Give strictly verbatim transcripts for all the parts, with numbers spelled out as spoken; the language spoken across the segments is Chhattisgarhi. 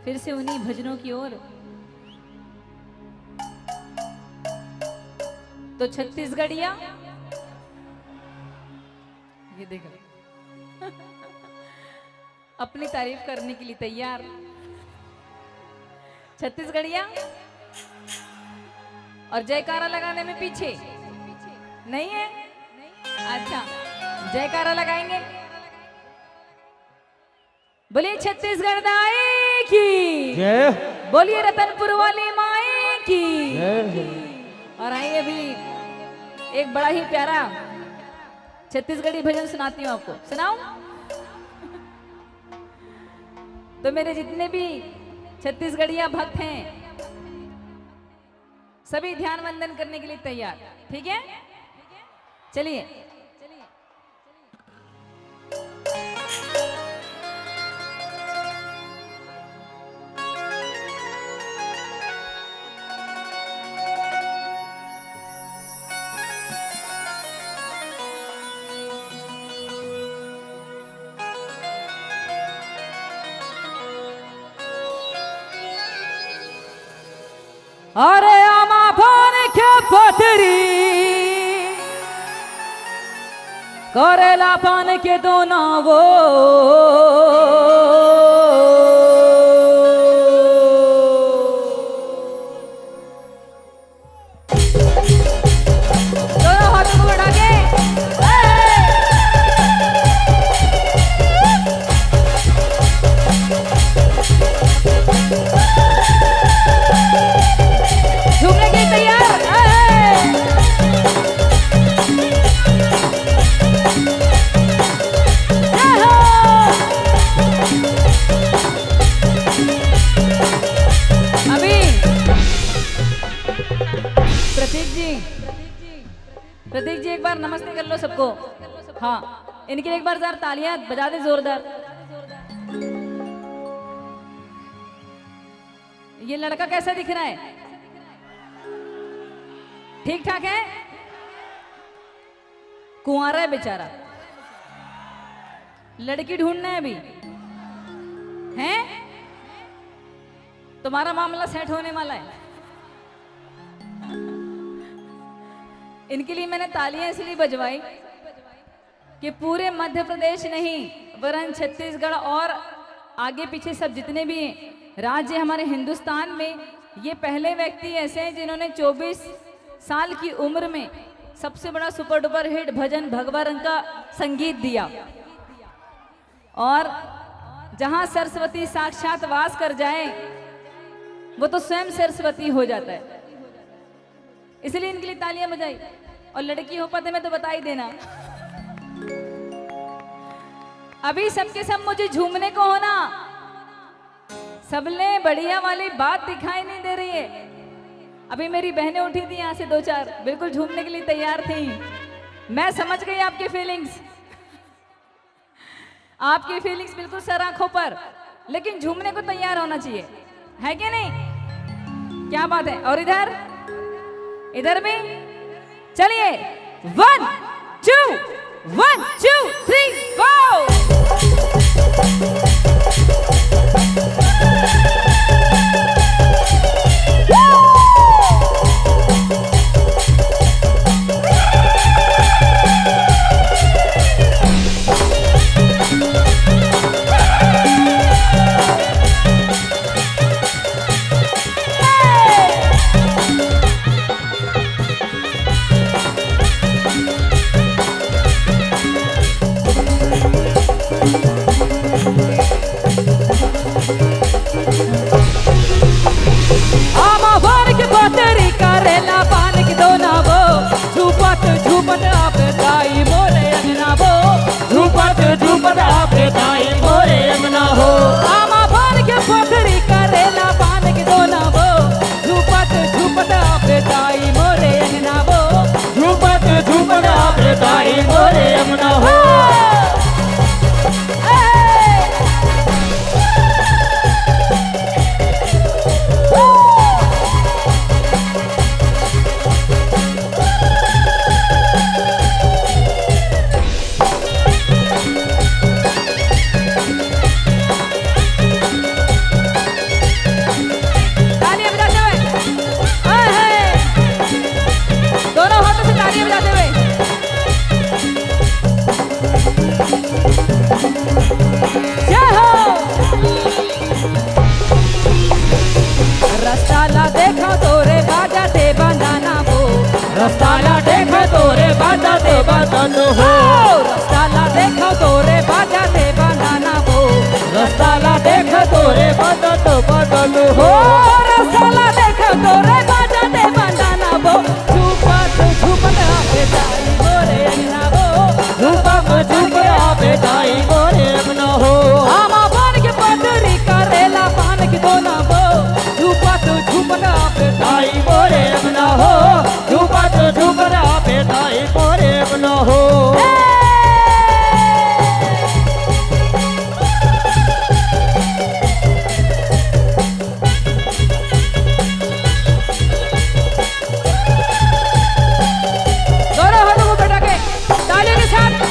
फिर से उन्हीं भजनों की ओर। तो छत्तीसगढ़िया, ये देखो, अपनी तारीफ करने के लिए तैयार। छत्तीसगढ़िया, और जयकारा लगाने में पीछे नहीं है? अच्छा, जयकारा लगाएंगे। बोलिए छत्तीसगढ़ दाई की। जय। बोलिए रतनपुर वाली माई की। जय। और आइए, अभी एक बड़ा ही प्यारा छत्तीसगढ़ी भजन सुनाती हूँ आपको। सुनाऊं? तो मेरे जितने भी छत्तीसगढ़िया भक्त हैं, सभी ध्यान वंदन करने के लिए तैयार, ठीक है? चलिए। अरे आमा पान के पतरी, करेला पान के दोना वो। दोनों हाथों को बढ़ा के। झूमने के लिए तैयार? जय हो। अभी प्रतीक जी, प्रतीक जी, एक बार नमस्ते कर लो सबको। हाँ, इनके लिए एक बार जरा तालियां बजा दे जोरदार। ये लड़का कैसा दिख रहा है? ठीक ठाक है? कुंवारा है बेचारा, लड़की ढूंढना है अभी, हैं? तुम्हारा मामला सेट होने वाला है। इनके लिए मैंने तालियां इसलिए बजवाई कि पूरे मध्य प्रदेश नहीं, वरन छत्तीसगढ़ और आगे पीछे सब जितने भी राज्य हमारे हिंदुस्तान में, ये पहले व्यक्ति ऐसे हैं जिन्होंने चौबीस साल की उम्र में सबसे बड़ा सुपर डुपर हिट भजन भगवा रंग का संगीत दिया। और जहां सरस्वती साक्षात वास कर जाए, वो तो स्वयं सरस्वती हो जाता है। इसलिए इनके लिए तालियां बजाई। और लड़की हो पते में तो बता ही देना। अभी सबके सब मुझे झूमने को हो ना, सबले बढ़िया वाली बात दिखाई नहीं दे रही है। अभी मेरी बहनें उठी थी यहाँ से दो चार, बिल्कुल झूमने के लिए तैयार थी। मैं समझ गई आपकी फीलिंग्स, आपकी फीलिंग्स बिल्कुल सर आंखों पर, लेकिन झूमने को तैयार होना चाहिए, है कि नहीं? क्या बात है। और इधर, इधर भी चलिए। One, two, one, two, three, four। रस्ता ला देख तोरे बदन बदन हो। रस्ता ला देख तोरे बदन बदन हो। रस्ता ला देख तोरे बदन बदन हो। रस्ता ला देख तोरे बदन बदन हो। झूपत झूपत आबे दाई मोरे अंगना हो। झूपत झूपत आबे दाई मोरे अंगना हो। आमा बन के पटरी करेला पान के दोना हो। झूपत झूपत आबे दाई मोरे अंगना हो। झूपत झूपत आबे दाई मोरे अंगना हो। दोनों हाथों को बैठा के तालियों के साथ।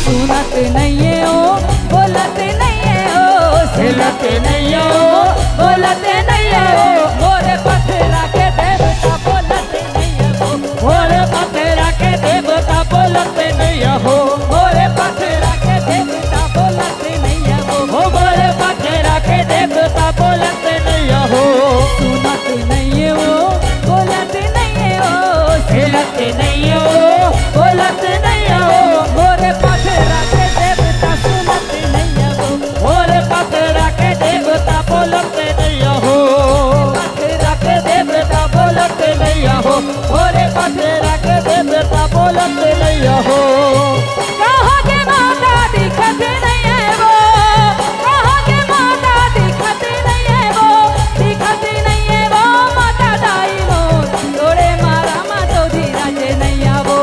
सुनत नइये हो, बोलत नइये हो, सुनत नइये हो, बोलत नइये हो, मोरे पथरा के देवता बोलत नइये हो, मोरे पथरा के देवता बोलत नइये हो, मोरे पथरा के देवता बोलत नइये हो, हो मोरे पथरा के देवता बोलत नइये हो। सुनत नइये हो, बोलत नइये हो, सुनत नइये हो, बोलत नइये हो, मोरे पथरा के देवता सुनत नइये हो, मोरे पथरा के देवता बोलत नइये हो, पथरा के देवता बोलत नइये हो, मोरे पथरा के देवता बोलत नइये हो। कहाँ के माता दिखत नइये वो, कहाँ के माता दिखत नइये वो, दिखत नइये वो, माता दाई मोर, तोरे मारा मा तो धीरज नइये वो।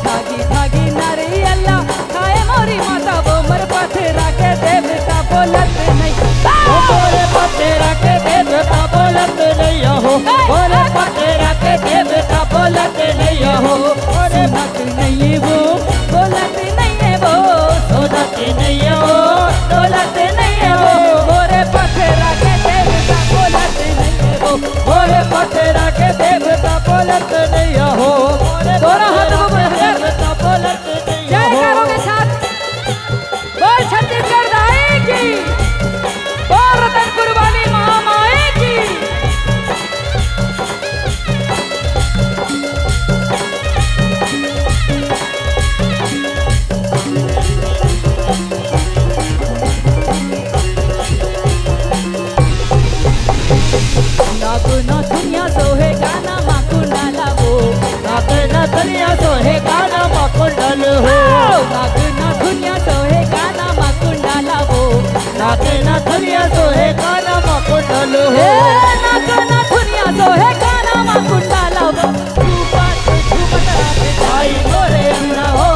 भागी भागी नरियला खाए मोरी माता वो, मोर पथरा के देवता बोलत नइये। ओ मोरे पथरा के देवता बोलत नइये हो, मोरे पथरा के देवता बोलत नइये हो। मोरे सुनत नइये वो, बोलत नइये वो, सुनत नइये वो, बोलत नइये वो, मोरे पथरा के देवता बोलत नइये वो, मोरे पथरा के देवता बोलत नइये हो, मोरे दोनों हाथों को पथरा के बढ़ाकर देवता बोलत नइये हो। जयकारों के साथ बोल छत्तीसगढ़ दाई की, बोल रतनपुर वाली महामाई की। नागना दुनिया सोहे गाना मा कुंडल हो। नागना दुनिया सोहे गाना मा कुंडल हो। नागना दुनिया सोहे गाना मा कुंडल हो। नागना दुनिया सोहे गाना मा कुंडल हो। ए, नागना दुनिया सोहे गाना मा कुंडल हो। झूपत झूपत आबे दाई मोरे अंगना हो।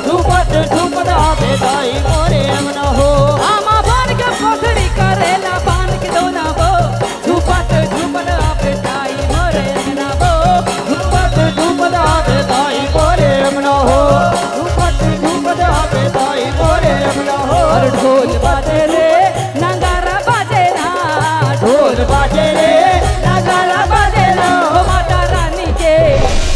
झूपत झूपत आबे दाई मोरे अंगना हो। आमा बन के पथरी करेला पान के दोना हो। झूपत झूपत आबे दाई मोरे अंगना हो। झूपत झूपत आबे दाई मोरे अंगना हो। झूपत झूपत आबे दाई मोरे अंगना हो। अरे ढोल बाजे रे, नगारा बाजे ना। ढोल बाजे रे, नगारा बाजे ना। हो माता रानी के,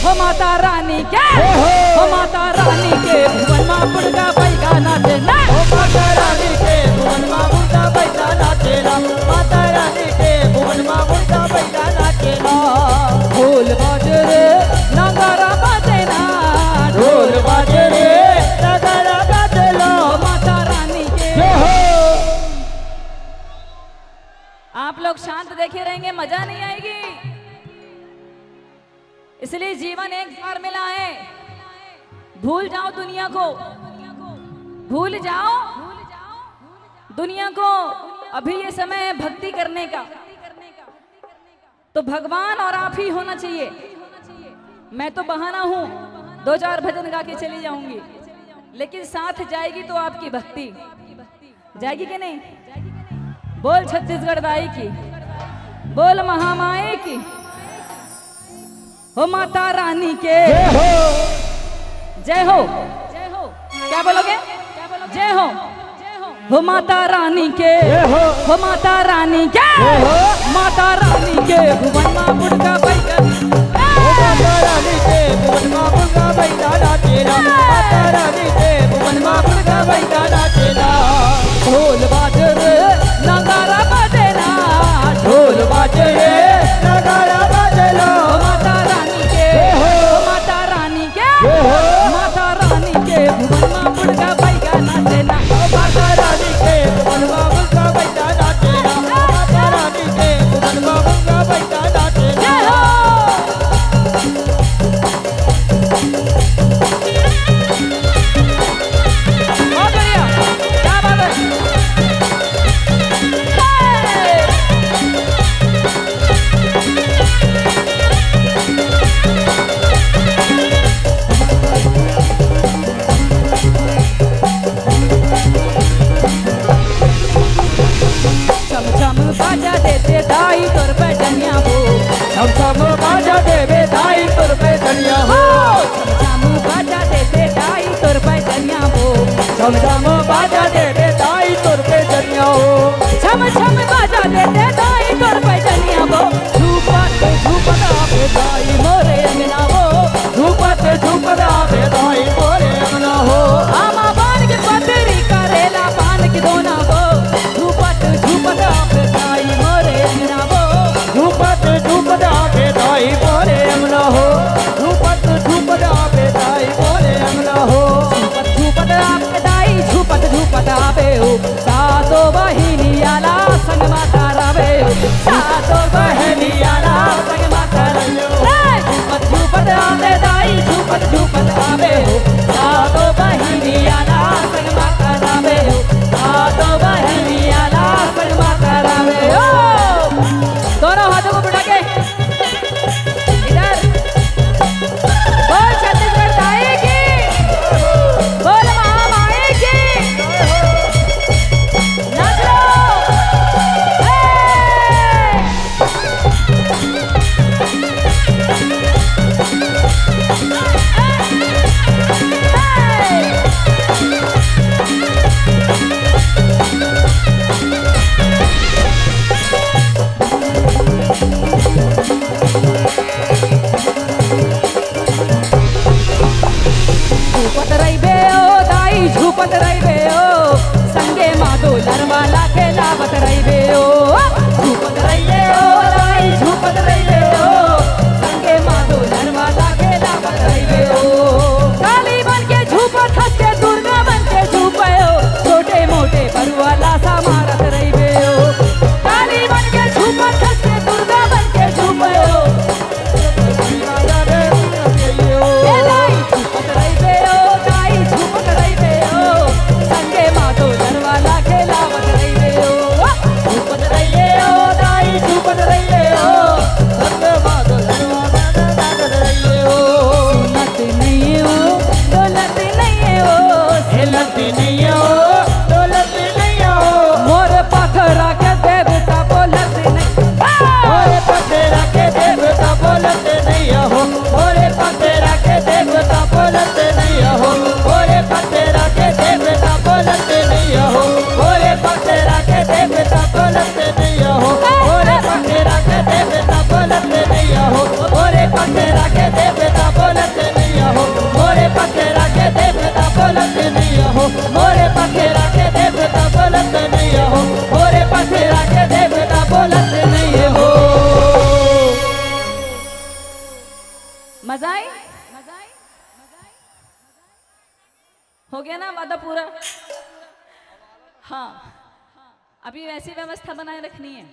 हो माता रानी के, हे हो। हो माता रानी के भुवन मा बुढ़ा बैठा नाचे ना। हो माता रानी के भुवन मा बुढ़ा बैठा नाचे ना। माता रानी के भुवन मा बुढ़ा बैठा नाचे ना। ढोल बाजे रे, नगारा बाजे ना। ढोल बाजे रे, नगारा बाजे ना। हो माता रानी के। जय हो। आप लोग शांत देखे रहेंगे, मजा नहीं आएगी। इसलिए जीवन एक बार मिला है, भूल जाओ दुनिया को, भूल जाओ दुनिया को। अभी ये समय है भक्ति करने का, तो भगवान और आप ही होना चाहिए। मैं तो बहाना हूँ, दो चार भजन गा के चली जाऊंगी, लेकिन साथ जाएगी तो आपकी भक्ति। जाएगी कि नहीं? बोल छत्तीसगढ़ दाई की, बोल महामाई की, हो माता रानी के जय हो। जय हो। क्या बोलोगे? जय हो। हो माता रानी के, ए हो। हो माता रानी के, ए हो। माता रानी के भुवन मा मुर्गा बैठा। हो माता रानी के भुवन मा मुर्गा बैठा नाचेला। माता रानी के भुवन मा मुर्गा बैठा नाचेला। ढोल बाजे रे, नगाड़ा बाजेला। ढोल बाजे रे, नगाड़ा बाजेला। हो माता रानी के, ए हो। हो माता रानी के, ए हो। माता रानी के भुवन मा मुर्गा बैठा नाचेला। माता रानी के भुवन मा मुर्गा बैठा नाचेला। माता रानी के भुवन मा मुर्गा बैठा नाचेला। जय हो। बहुत बढ़िया, क्या बात है। छम छम बाजा देबे दाई तोर पैजनिया हो। छम छम बाजा देबे दाई तोर पैजनिया हो। छम छम बाजा देबे दाई तोर पैजनिया हो। छम छम बाजा देबे दाई तोर पैजनिया हो। छम छम बाजा देबे दाई तोर पैजनिया हो। झूपत झूपत आबे दाई मोरे अंगना हो। झूपत झूपत आबे दाई मोरे अंगना हो। आमा पान के पतरी करेला पान के दोना हो। झूपत झूपत आबे दाई मोरे अंगना हो। झूपत झूपत आबे दाई मोरे अंगना हो। झूपत झूपत आबे दाई मोरे अंगना हो। झूपत झूपत आबे दाई, झूपत झूपत आबे हो। सातो बहिनिया ला संग मा कराबे हो। सातो बहिनिया ला संग मा कराबे हो। ए, झूपत झूपत आबे दाई, झूपत झूपत आबे हो। सातो बहिनिया ला संग मा कराबे हो। सातो बहिनिया ला संग मा कराबे हो। दोनों हाथों को उठा के इधर। बोल छत्तीसगढ़ दाई की, बोल महामाई की। नाच लो। हे! झूपत रहिबे ओ दाई, झूपत रहिबे ओ, संगे मा दो लरवा ला खेलावत रहिबे ओ। झूपत रहिबे ओ दाई, झूपत रहिबे ओ, संगे मा दो लरवा ला खेलावत रहिबे ओ। काली बन के झूपत हस के दुर्गा बन के झूपे ओ, छोटे मोटे बरुआ ला समारत रहिबे ओ। काली बन के झूपत हस के दुर्गा बन के झूपे ओ। ए दाई, झूपत रहिबे ओ, दाई, झूपत रहिबे ओ, संगे मा दो लरवा ला खेलावत रहिबे ओ। झूपत रहिबे ओ, दाई, झूपत रहिबे ओ, संगे मा दो लरवा ला खेलावत रहिबे ओ। सुनत नइ हो, डोलत नइ हो, हिलत नइ हो, डोलत नइ हो। मोर पथरा के देवता बोलत नइ। मोरे पथरा के देवता बोलत नइ हो। मोरे पथरा के देवता बोलत नइ हो। मोरे पथरा के देवता बोलत नइ हो। मोरे पथरा के देवता बोलत नइ हो। मोरे पथरा के देवता बोलत नइ हो। मोरे पथरा के देवता बोलत नइ हो। मोरे पथरा के देवता बोलत नइ हो। मोरे पथरा के देवता बोलत नइ हो। मोरे पथरा के देवता बोलत नइ हो। मजा आई? हो गया ना वादा पूरा? हाँ, अभी वैसी व्यवस्था बनाए रखनी है।